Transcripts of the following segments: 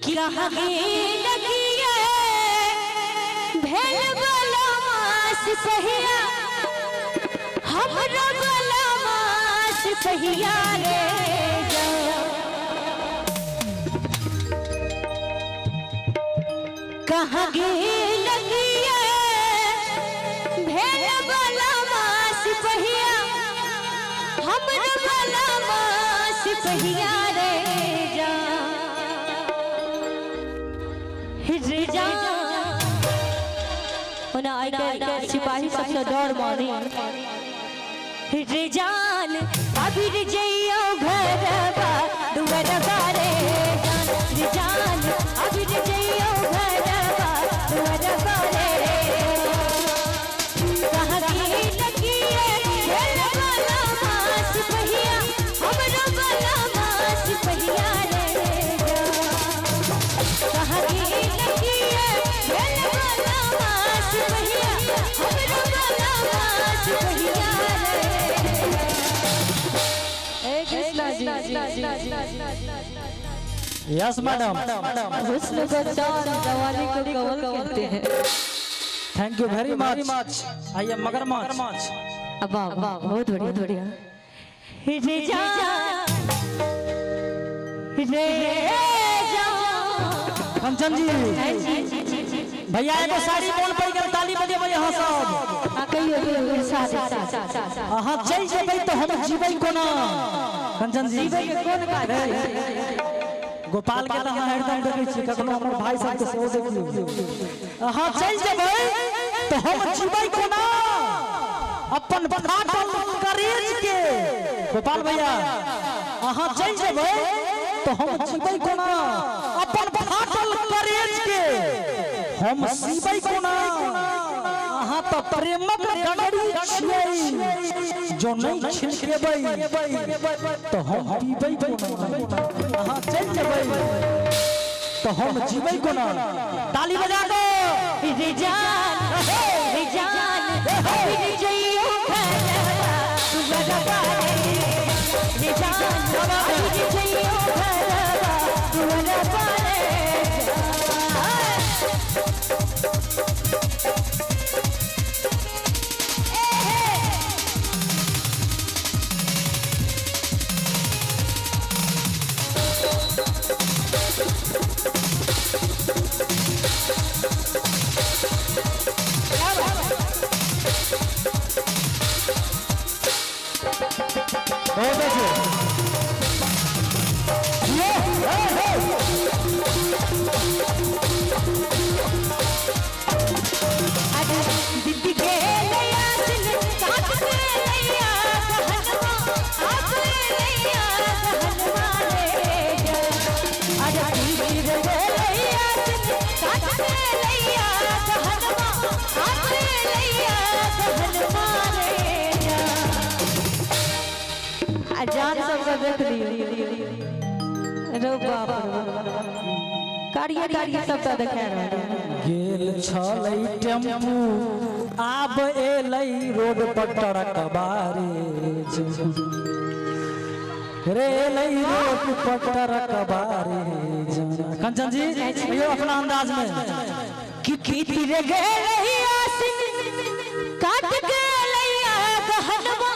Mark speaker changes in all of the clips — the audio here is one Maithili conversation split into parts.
Speaker 1: कि कहाँ लगिए भेल वाला मास पहिया, हमरा वाला मास पहिया रे जा। कहाँ लगिए भेल वाला मास पहिया, हमरा वाला मास पहिया रे जा रे जा। ओना आइ काल्हि सिपाही सबसँ डर मानी रे जान। अभी रे जइयो घरबा दुअरबा रे जान, रे जान अभी रे जइयो घरबा दुअरबा रे। कहाँ की लगिए भेल वाला मास पहिया, हमरा वाला मास पहिया रे जान। कहाँ की लगिए भेल वाला मास पहिया, हमरा वाला मास पहिया रे। ए कृष्णा जी।
Speaker 2: Yes madam.
Speaker 3: हुस्न को चांद, जवानी को कंवल कहते हैं।
Speaker 2: Thank you very much. आइए मगरमच्छ।
Speaker 3: अब वाह वाह, बहुत बढ़िया, बहुत बढ़िया।
Speaker 1: रे जान रे जान।
Speaker 2: कंचन जी भैया, एगो साड़ी मोन पड़ गेल, ताली बजेबै अहाँ सब।
Speaker 3: हाँ, कहियो कहियो, इरशाद इरशाद।
Speaker 2: अहाँ चलि जेबै तऽ हम जीबै कोना, कंचन जी?
Speaker 3: जीबै के कोन काज छै?
Speaker 2: गोपाल के तऽ अहाँ हरदम देखै छी, कखनो हमर भाई सबके सेहो देखियौ। अहाँ चलि जेबै तऽ हम जीबै कोना, अपन फाटल करेज के। गोपाल भैया, अहाँ चलि जेबै तऽ हम जीबै कोना, अपन फाटल करेज के हम सीबै कोना। अहाँ तऽ प्रेमक गगरी छियै, जो नहि छिलकेबै तऽ हम पीबै कोना। अहाँ चलि जेबै तऽ हम जीबै कोना। ताली बजा दो।
Speaker 1: रे जान रे जान अभी रे जइयो घरबा दुअरबा रे, रे जान अभी रे जइयो घरबा दुअरबा रे जान।
Speaker 2: बहुत अच्छे। ये, हे, हे।
Speaker 1: अरे दीदी के लैया सिन काट के लैया कहनवा, आप लैया कहनवा रे जा। अरे दीदी रे लैया सिन काट के लैया कहनवा, आप लैया कहनवा रे जा।
Speaker 3: आ जान सबके देख लियो रो बाप रो, कारिये कारिये सबटा देखा रहल।
Speaker 2: गेल छलै टेम्पू, आब एलै रोड पर ट्रक बारे रे, एलै रोड पर ट्रक बारे। कंचन जी, भैया, अपना अंदाज में।
Speaker 1: कि पीतिर गेलैया सिन काट के लैया गहनवा,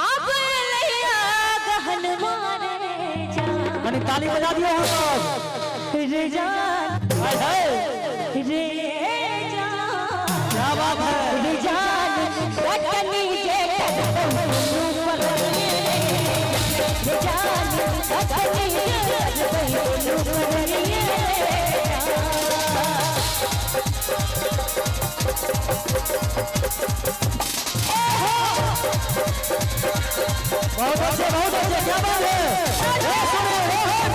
Speaker 1: आब लैया गहनवा रे जा।
Speaker 2: कनी ताली बजा दियो हम सब।
Speaker 1: रे जान
Speaker 2: हाय हाय।
Speaker 1: रे जान।
Speaker 2: क्या बात है!
Speaker 1: रे जान कटनी जे ऊपर रे जान, कटनी जे ऊपर रे जान।
Speaker 2: बहुत अच्छे, बहुत अच्छे, क्या बात है! ए, सुनो, ए, हे।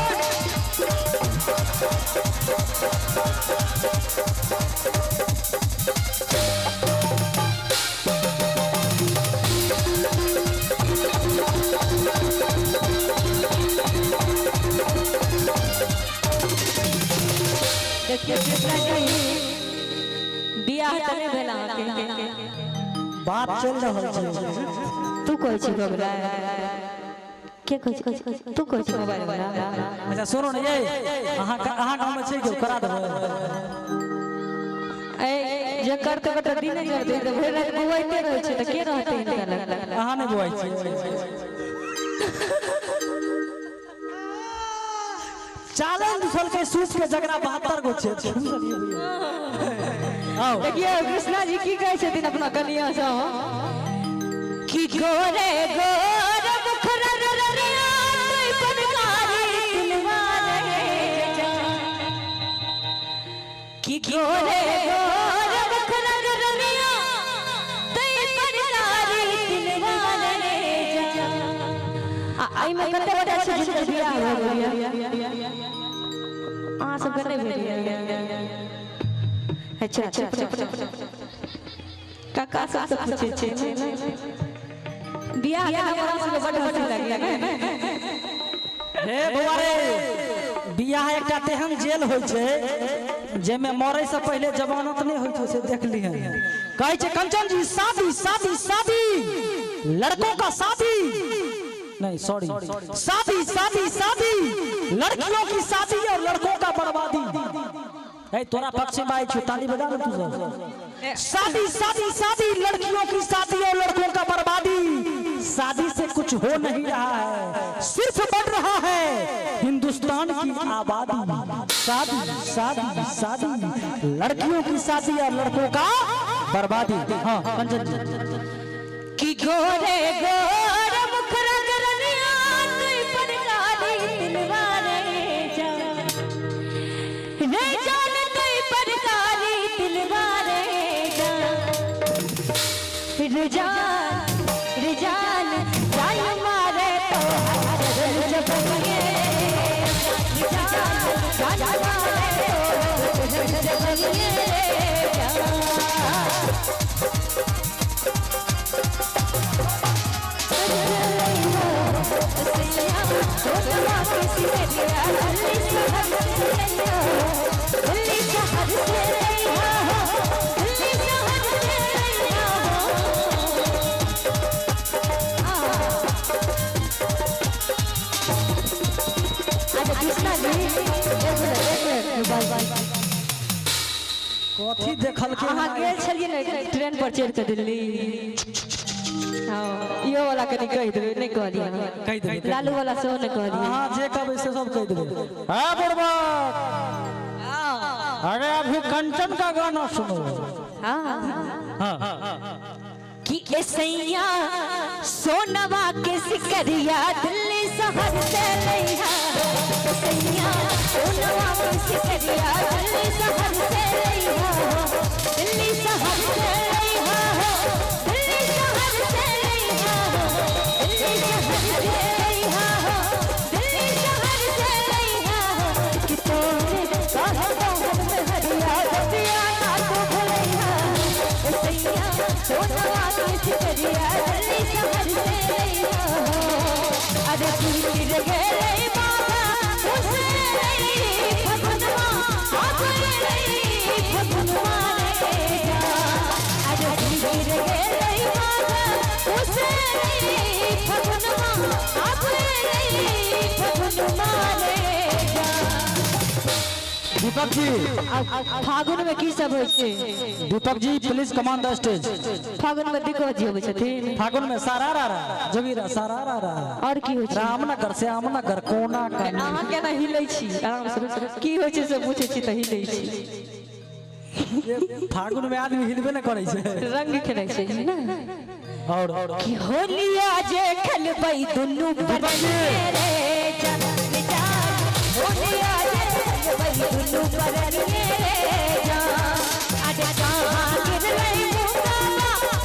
Speaker 3: देखियौ कृष्णा जी, बियाह तऽ नहि भेल अहाँके?
Speaker 2: बात चल रहल छै।
Speaker 3: तू कहै छी बबला। के कहै छै? तू कहै छै मोबाइल वाला।
Speaker 2: अच्छा सुनू ने ये, अहाँ अहाँ गाँव में छै केओ करा देबै?
Speaker 3: ए जे करते तऽ दिने जरते, तऽ भरि राति बौआइते रहै छै, तऽ के रहतै हिनका लग?
Speaker 2: अहाँ नहि बौआइ छी? चैलेंज लिखलकै सूप के जकरा 72 गो छै। आओ
Speaker 3: देखियौ कृष्णा जी की कहै छथिन अपना कनिया सँ कि गोरे गोर मुखरा ररिया तुई पनकारी तिलवारे कि गोरे गोर मुखरा ररिया तुई पनकारी तिलवारे जा। आ एहिमे कते गोटा छै जिनकर बियाह भऽ गेल यऽ? अहाँ सबके नहि भेल यऽ? अच्छा चुप चुप। काका सबसँ पूछै छै बियाह के हमरा सबके बड हँसी लगैया ने।
Speaker 2: हे बौआ रे, बियाह एकटा तेहन जेल होइ छै जाहिमे मरै से पहिले जमानत नहि होइ छै, से देख लिहन। कहै छै कंचन जी शादी शादी शादी लड़कों का शादी नहीं, सॉरी, शादी शादी शादी लड़कियों की शादी और लड़कों का बर्बादी। ए तोरा पक्ष में आई छु, ताली बजा ना तू सब। शादी शादी शादी लड़कियों की शादी और लड़कों का बर्बादी। शादी से कुछ हो नहीं रहा है, सिर्फ बढ़ रहा है हिंदुस्तान की आबादी। शादी शादी शादी लड़कियों की शादी और लड़कों का बर्बादी। हाँ कंचन जी।
Speaker 1: कि गोरे गोर मुखरा रनिया तुई पनकारी तिलवारे जा रे जान तुई पनकारी तिलवारे जा रे जान रे जान जान मारे तो हर जबनिए रे जान जान मारे तो हर जबनिए जा।
Speaker 2: कथी देखल के
Speaker 3: अहाँ गेल छलियै ने ट्रेन पर चढ़ि कऽ दिल्ली? हाँ इहो वाला कनि कहि देबै, नहि कहलियै।
Speaker 2: कहि देबै।
Speaker 3: लालू वाला सेहो नहि कहलियै।
Speaker 2: अहाँ जे कहबै से सब कहि देबै। हाँ बुढ़बा, अरे अभी कंचन का गाना सुनो।
Speaker 3: हाँ
Speaker 2: हाँ
Speaker 1: कि ए सैया सोनवा के सिकरिया दिल्ली शहर से लैहा। सैया सोनवा के सिकरिया दिल्ली शहर से लैहा, दिल्ली शहर से लैहा, दिल्ली शहर से लैहा, दिल्ली शहर से लैहा, दिल्ली शहर से लैहा। कि तोरे काहे बाहर में हरिया बतिया ना तो भुलैहा। सैया सोनवा के सिकरिया दिल्ली शहर से लैहा। अरे गिर गए बाबा उसे फगुनवा आगे फगुनवा रे जा। अरे गिर गए बाबा उसे फगुनवा आगे फगुनवा रे जा।
Speaker 2: दीपक जी,
Speaker 3: फागुन में की सब होइ छै?
Speaker 2: Deepak ji please come on the stage.
Speaker 3: फागुन में दीपक जी अबै छथिन।
Speaker 2: फागुन में सारा रा रा जोगीरा सारा रा रा
Speaker 3: और की होइ छै?
Speaker 2: रामनगर से आमनगर कोना कनी।
Speaker 3: अहाँ केना हिलै छी? आराम से की होइ छै से पूछै छी तऽ हिलै छी।
Speaker 2: फागुन में आदमी हिलबे न करै छै,
Speaker 3: रंग खेलै छै ने।
Speaker 2: और
Speaker 1: कि होलिया जे खेलबै दुनू पर रे जा जा। होलिया जे खेलबै दुनू पर रे जा। आज कहाँ गिरलै मोतिया,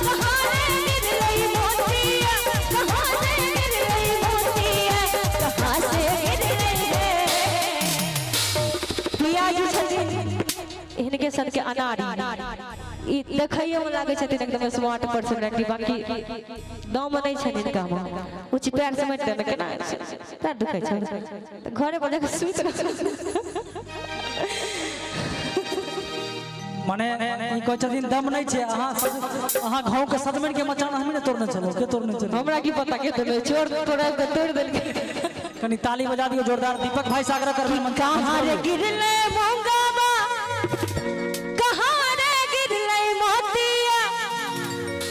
Speaker 1: कहाँ रे गिरलै मोतिया, कहाँ से गिरलै मोतिया, कहाँ से गिरलै रे।
Speaker 3: पिया जी छथिन हिनके सबके अनारी, ई देखैयो में लागै छथिन एकदम स्मार्ट पर्सनैलिटी, बाकी दम नहि छनि हिनका में। ऊँच पैर समेट देने केना पैर दुखै छै तऽ घरे पर जाकऽ सुति रहल।
Speaker 2: मने मने ई कहै छथिन दम नहि छै। अहाँ अहाँ गाँव के सजमनि के मचान हमही ने तोड़ने छलहुँ, के तोड़ने छलहुँ?
Speaker 4: हमरा की पता के तोड़ने, चोर तोड़ा के तोड़ देलकै।
Speaker 2: कनी ताली बजा दियौ जोरदार। दीपक भाई सागर करबै मंच।
Speaker 1: कहाँ रे गिरले मूंगाबा, कहाँ रे गिरले मोतिया,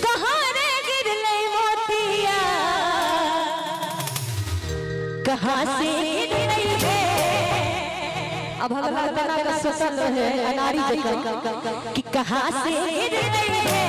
Speaker 1: कहाँ रे गिरले मोतिया, कहाँ से गिरले रे?
Speaker 4: अब भगवान तना के सोचल रहे अनारी जकाँ
Speaker 1: कि कहाँ से गिरले रे?